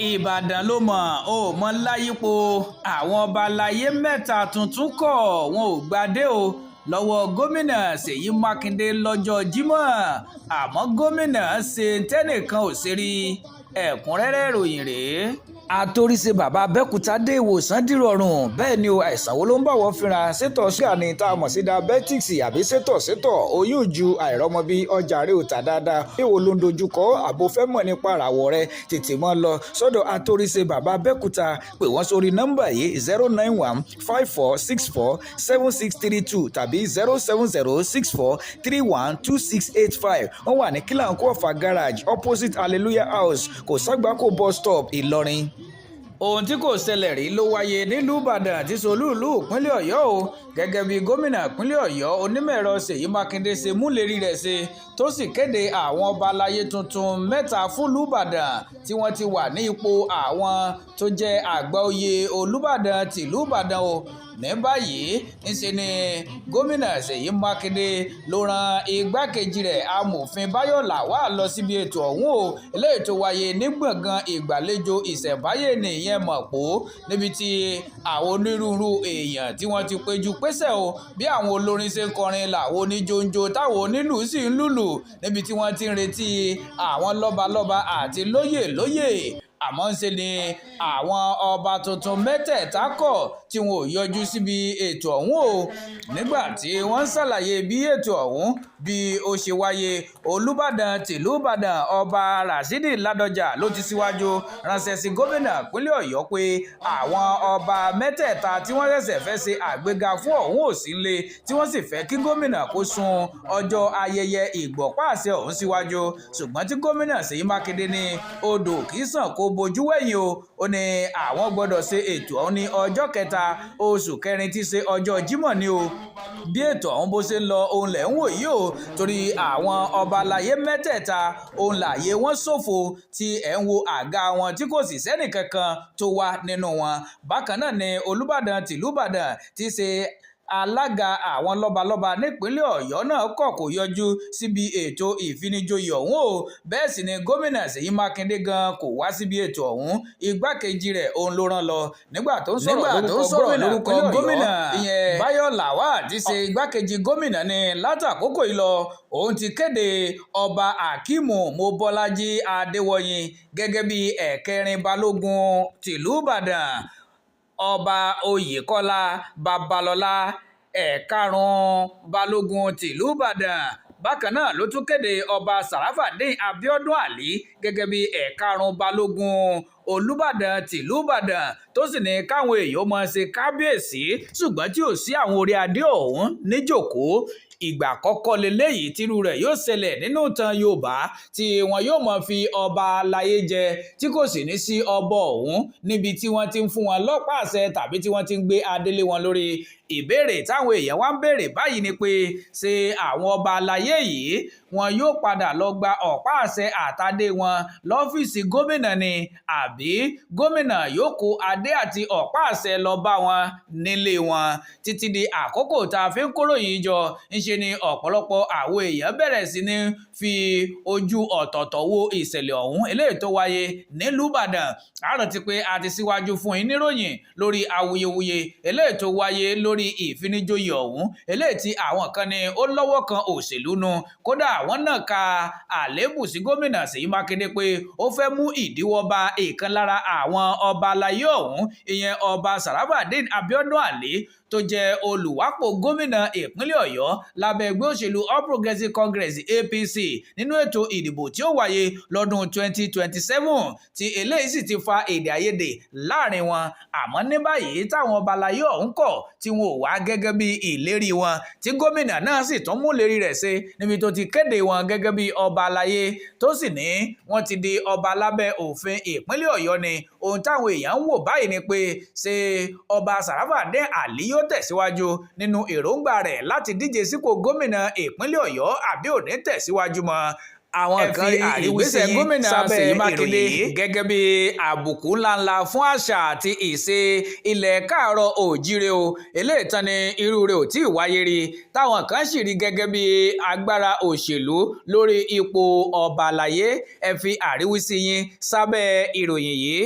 Ìbàdàn ló mọ̀ ò mọ̀ láyípo àwọn ọba àlàyé mẹ́ta tuntun kọ̀ wọn ò gbàdé o lọ́wọ́ gómìnà Ṣèyí Mákindé lọ́jọ́ Jímọ̀. Àmọ́ gómìnà ṣe tẹ́nìkan ò ṣe rí. Ẹ̀kúnrẹ́rẹ́ ìròyìn rèé. Àtòríṣe bàbá Abẹ́òkúta dé ìwòsàn dìrọ̀rùn. Bẹ́ẹ̀ ni o, àìsàn wo ló ń bá wọ́n fínra? Sétọ̀ ṣúgà ni tá a mọ̀ sí diabetics, àbí sétọ̀ sétọ̀, oyún ju, àìrọ́mọbí, ọjà rẹ ò tà dáadáa, èwo ló ń dojúkọ, àbò fẹ́ mọ̀ nípa àràwọ̀ rẹ? Tètè mọ́ lọ sọ́dọ̀ Àtòríṣe bàbá Abẹ́òkúta. Pè wọ́n sórí nọ́mbà yìí: 09154647632 tàbí 07064312685. Wọ́n wà ní Kílàńkó Ọ̀fà Garage, opposite Hallelujah House, kò ságbákò bus stop, Ìlọrin. Ohun tí kò ṣẹlẹ̀ rí ló wáyé nílùú Ìbàdàn tí solúùlú ìpínlẹ̀ Ọ̀yọ́ o. Gẹ́gẹ́ bí gómìnà ìpínlẹ̀ Ọ̀yọ́, onímọ̀-ẹ̀rọ Ṣèyí Mákindé, ṣe múlérí rẹ̀ ṣe, tó sì kéde àwọn ọba aláyé tuntun mẹ́ta fúlùú Ìbàdàn tí wọ́n ti wà ní ipò àwọn tó jẹ́ àgbà oyè Olúbàdàn tìlú Ìbàdàn o. Ní báyìí, ńṣe ni gómìnà Ṣèyí Mákindé ló rán igbákejì rẹ̀, Amòfin Báyọ̀ Làwà, lọ síbi ètò ọ̀hún o, eléyìí tó wáyé ní gbọ̀ngàn ìgbàlejò ìṣẹ̀ǹbáyé nìyẹn Mọ̀pó, níbi tí àwọn onírúurú èèyàn tí wọ́n ti péjú pésẹ̀ o. Bí àwọn olórin ṣe ń kọrin làwọn oníjóńjó, táwọn onílù sì ń lùlù, níbi tí wọ́n ti ń retí àwọn lọ́balọ́ba àti lóyè lóyè. Àmọ́ ń ṣe ni àwọn ọba tuntun mẹ́tẹ̀ẹ̀ta kọ̀ tí wọn ò yọjú síbi ètò ọ̀hún o. Nígbà tí wọ́n ń ṣàlàyé bí ètò ọ̀hún bí ó ṣe wáyé, Olùbàdàn tìlú Ìbàdàn, Ọba Rasidi Ládọjà, ló ti síwájú ránṣẹ́ sí gómìnà ìpínlẹ̀ Ọ̀yọ́ pé àwọn ọba mẹ́tẹ̀ẹ̀ta tí wọ́n ṣẹ̀ṣẹ̀ fẹ́ ṣe àgbéga fún ọ̀hún ò sí nílé, tí wọ́n sì fẹ́ kí gómìnà kó sún ọjọ́ ayẹyẹ ìgbọ̀páàṣẹ ọ̀hún síwájú. Ṣùgbọ́n tí gómìnà Ṣèyí Mákindé ní odò kì í sàn kó bojú wẹ̀yìn o. Ó ní àwọn gbọ́dọ̀ ṣe ètò ọ̀hún ní ọjọ́ 3 oṣù kẹrin, tí í ṣe ọjọ́ Jímọ̀ ni o. Bí ètò ọ̀hún bó ṣe ń lọ, òun lẹ̀ ń wò yìí o, torí àwọn ọba aláyé mẹ́tẹ̀ẹ̀ta òun láàyè wọn ṣòfò tí ẹ̀ ń wo àga wọn tí kò sì sẹ́nì kankan tó wà nínú wọn. Bákan náà ni Olùbàdàn tìlú Ìbàdàn, tí í ṣe alága àwọn lọ́balọ́ba nípínlẹ̀ Ọ̀yọ́ náà, kọ̀ kò yọjú síbi ètò ìfinijoyè ọ̀hún o. Bẹ́ẹ̀ sì ni gómìnà Ṣèyí Mákindé gan kò wá síbi ètò ọ̀hún, igbákejì rẹ̀ òun ló rán lọ. Nígbà tó ń sọ̀rọ̀ lórúkọ gómìnà, ìyẹn Báyọ̀ Làwà tí ṣe igbákejì gómìnà, ní látàkókò yìí lọ, òun ti kéde Ọba Akeem Mobọ́lájí Adéwọ̀yìn gẹ́gẹ́ bí ẹ̀kẹrin balógun tìlú Ìbàdàn, Ọba Oyèkọ́lá Babalọ́lá ẹ̀karùn-ún balógun tìlú Ìbàdàn. Bákan náà ló tún kéde Ọba Sarafadeen Abiodun Ali gẹ́gẹ́ bí ẹ̀karùn-ún balógun Olùbàdàn tìlú Ìbàdàn, tó sì ní káwọn èèyàn máa ṣe kábíyèsí, ṣùgbọ́n tí ò sí àwọn orí adé ọ̀hún níjókòó. Ìgbà àkọ́kọ́ leléyìí tírú rẹ̀ yóò ṣẹlẹ̀ nínú ìtàn Yorùbá, tí wọn yóò máa fi ọba aláyé jẹ tí kò sì ní sí ọba ọ̀hún níbi tí wọ́n ti ń fún wọn lọ́pàá àṣẹ tàbí tí wọ́n ti ń gbé adélé wọn lórí. Ìbéèrè táwọn èèyàn wá ń béèrè báyìí ni pé, ṣé àwọn ọba aláyé yìí wọn yóò padà lọ gba ọ̀pá àṣẹ àtadé wọn lọ́fíìsì gómìnà ni, àbí gómìnà yóò kó adé àti ọ̀pá àṣẹ lọ bá wọn nílé wọn? Títí di àkókò tá a fi ń kóròyìn jọ, ńṣe ni ọ̀pọ̀lọpọ̀ àwọn èèyàn bẹ̀rẹ̀ sí ní fi ojú ọ̀tọ̀ọ̀tọ̀ wo ìṣẹ̀lẹ̀ ọ̀hún eléyìí tó wáyé nílùú Ìbàdàn. A rántí pé a ti síwájú fún yín níròyìn lórí awuyewuye eléyìí tó wáyé lórí ìfinijoyè ọ̀hún, eléyìí tí àwọn kan ní ó lọ́wọ́ kan òṣèlú nu. Kódà wọ́n náà ka àléébù sí gómìnà Ṣèyí Mákindé pé ó fẹ́ mú ìdíwọ́ bá ìkan lára àwọn ọba aláyé ọ̀hún, ìyẹn Ọba Sarafadeen Abiodun Ali, tó jẹ́ olùwápò gómìnà ìpínlẹ̀ Ọ̀yọ́ lábẹ́ ẹgbẹ́ òṣèlú All Progressives Congress, APC, nínú ètò ìdìbò tí ó wáyé lọ́dún 2027, tí eléyìí sì ti fa èdè àìyedè láàrin wọn. Àmọ́ ní báyìí, táwọn ọba aláyé ọ̀hún kọ̀ tí wọn ò wá gẹ́gẹ́ bí ìlérí wọn, tí gómìnà náà sì tún mú lérí rẹ̀ ṣe níbi tó ti kéde wọn gẹ́gẹ́ bí ọba aláyé, tó sì ní wọ́n ti di ọba lábẹ́ òfin ìpínlẹ̀ Ọ̀yọ́ ni, ohun táwọn èèyàn ń wò báyìí ni pé, ṣé Ọba Sarafadeen Ali yóò tẹ̀síwájú nínú èròǹgbà rẹ̀ láti díje sípò gómìnà ìpínlẹ̀ Ọ̀yọ́, àbí ò ní tẹ̀síwájú mọ́? Àwọn Ẹ kan fi rí àríwísí ìgbésẹ̀ yín gómìnà sábẹ́ Ṣèyí Mákindé ìròyìn yìí. gẹ́gẹ́ bí àbùkù ńláńlá fún àṣà àti ìṣe ilẹ̀ Káàárọ̀ Oòjíire o. Eléyìí tán ni irú rẹ̀ ò tí ì wáyé rí, táwọn kan sì rí gẹ́gẹ́ bí agbára òṣèlú lórí ipò ọba àlàyé. Ẹ fi àríwísí yín sábẹ́ ìròyìn yìí.